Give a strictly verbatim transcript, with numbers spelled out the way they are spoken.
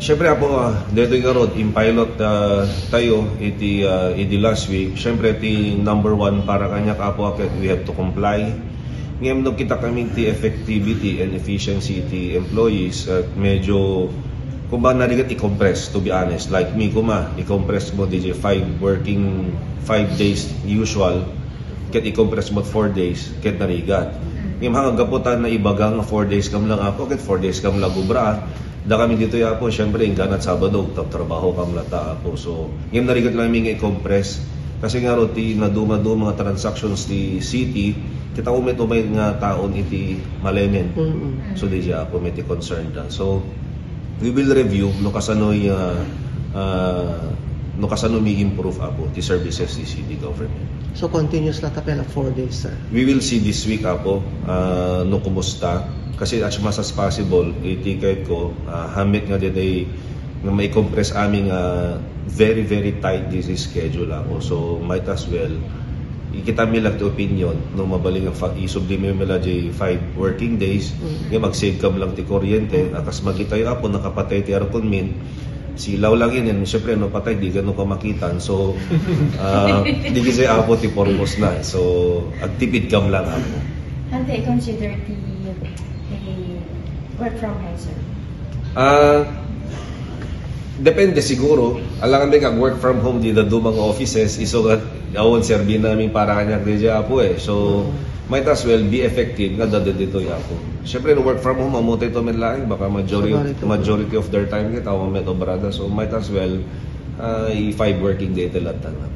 Siyempre, Apo, ah, detoy ngarud, in pilot, ah, tayo iti, ah, idi last week. Siyempre, ti number one para kaniak, Apo, ket we have to comply. Ngem no kita kami ti effectivity and efficiency ti employees, at medyo, kumbaga, narigat i-compress, to be honest. Like me, kuma, i-compress mo, D J, five working, five days usual, ket i-compress mo four days, ket narigat. Ngem hanggapu ta naibaga nga four days kam lang, Apo, ket four days kam lang ubra. Da kami ditoy, Apo, siyempre, ingganat Sabado, ta trabaho kam lata, Apo. So, ngem narigat lang mi nga i-compress. Kasi nga ro, ti naduma-duma nga transactions ti city, kita met umay nga taon iti malemen. Mm-mm. So, di siya, Apo, may ti concern da. So, we will review no kasano, ah, ah, no kasano mi improve, Apo, ti services ti city government. So, continuous la ta pay la four days, sir? We will see this week, Apo, ah, no kumusta. Kasi as much as possible, iti kayat ko, ah, hammet nga ditoy nga mai-compress amin nga very, very tight this schedule, Apo. So, might as well, ikita mi lang ti opinion, no mabalin nga fa-, isubli mi la jay five working days, Mm. nga mag-save kam lang ti kuryente, akas makita yo, Apo, nakapatay ti aircon min, silaw lang inin, siyempre, no patay, di gano ka makitan. So, ah, di kasi, Apo, ti purpose na. So, agtipid kam lang, Apo. Hante, i-consider ti, ti work from home, sir? Ah, depende siguro. Alangan mi kag work from home, di da dumang offices, isu nga awan serbi namin para kaniak di Apo eh. So, might as well be effective nga dada ditoy Apo. Siyempre, no work from home, ammo tayo to men laeng, baka majority, Sigurado. majority of their time, kita, awan met obrada. So, might as well, ah, i-five working day ti latta na.